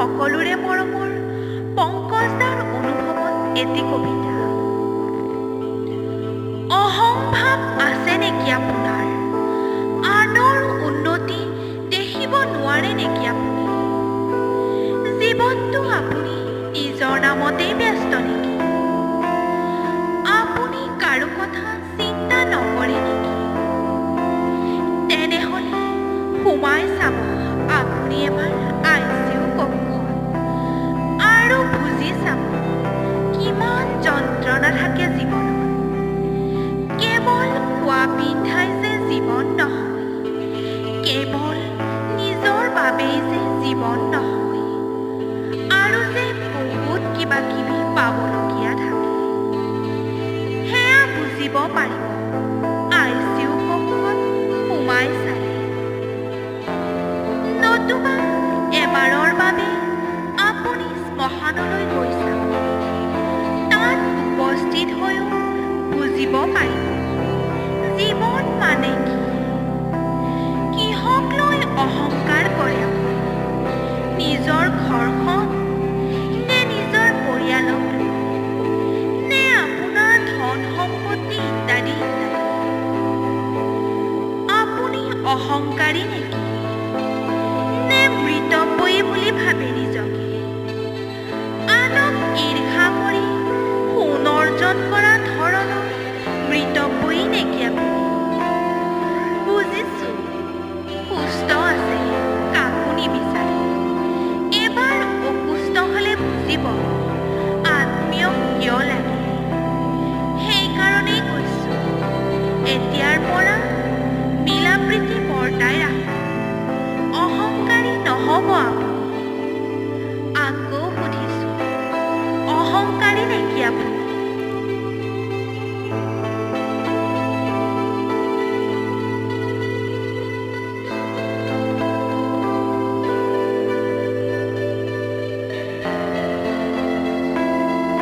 সকলোৰে মৰমৰ পংকজদাৰ অনুভৱত এটি কবিতা। অহং ভাৱ আছে নেকি আপোনাৰ? আনৰ উন্নতি দেখিব নোৱাৰে নেকি আপুনি? জীৱনটো আপুনি নিজৰ নামতেই ব্যস্ত নেকি? আপুনি কাৰো কথা চিন্তা নকৰে নেকি? তেনেহ'লে সোমাই চাব আপুনি এবাৰ আইচিইউ কক্ষত আৰু বুজি চাব কিমান যন্ত্ৰণা থাকে জীৱনত। কেৱল খোৱা পিন্ধাই যে জীৱন নহয়, কেৱল নিজৰ বাবেই যে জীৱন নহয়, আৰু যে বহুত কিবা কিবি পাবলগীয়া থাকে, সেয়া বুজিব পাৰিব আইচিইউ কক্ষত সোমাই চালে। নতুবা এবাৰৰ বাবে আপুনি শ্মশানলৈ গৈ চাব, তাত উপস্থিত হৈও বুজিব পাৰিব জীৱন মানে কি। কিহক লৈ অহংকাৰ কৰে আপুনি? নিজৰ ঘৰখন নে নিজৰ পৰিয়ালক লৈ, নে আপোনাৰ ধন সম্পত্তি ইত্যাদি ইত্যাদি? আপুনি অহংকাৰী নেকি, নে মৃতব্যয়ী বুলি ভাবে নিজকে? আনক ঈৰ্ষা কৰি সোণ অৰ্জন কৰা ধৰণৰ মৃতব্যয়ী নেকি আপুনি? বুজিছো, সুস্থ আছে, কাকো নিবিচাৰে। এবাৰ অসুস্থ হ'লে বুজিব আত্মীয়ক কিয় লাগে। সেইকাৰণেই কৈছো, এতিয়াৰ পৰা মিলা প্ৰীতি বৰ্তাই ৰাখক, অহংকাৰী নহ'ব আপুনি। আকৌ সুধিছো, অহংকাৰী নেকি আপুনি?